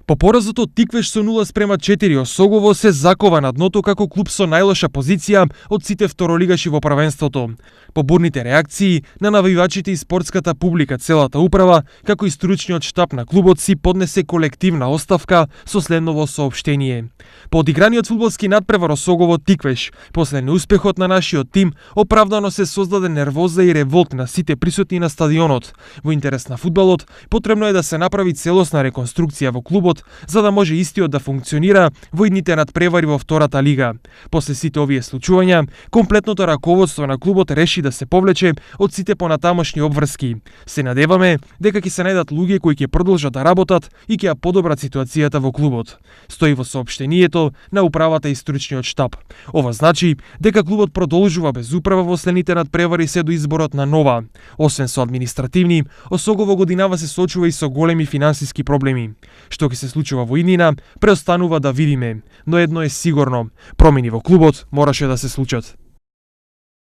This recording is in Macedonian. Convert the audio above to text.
По поразот од Тиквеш со 0-4 Осогово се закова на дното како клуб со најлоша позиција од сите второлигаши во првенството. По бурните реакции на навивачите и спортската публика, целата управа, како и стручниот штаб на клубот си поднесе колективна оставка со следново соопштение. По одиграниот фудбалски надпревар Осогово Тиквеш, после неуспехот на нашиот тим, оправдано се создаде нервоза и револт на сите присутни на стадионот. Во интерес на фудбалот, потребно е да се направи целосна реконструкција во клубот, за да може истиот да функционира во идните надпревари во втората лига. После сите овие случувања, комплетното раководство на клубот реши да се повлече од сите понатамошни обврски. Се надеваме дека ќе се најдат луѓе кои ќе продолжат да работат и ќе ја подобрат ситуацијата во клубот. Стои во соопштението на управата и стручниот штаб. Ова значи дека клубот продолжува без управа во следните надпревари се до изборот на нова. Освен со административни, Осогово годинава се соочува и со големи финансиски проблеми. Што ќе се случува во иднина, преостанува да видиме, но едно е сигурно: промени во клубот мораше да се случат.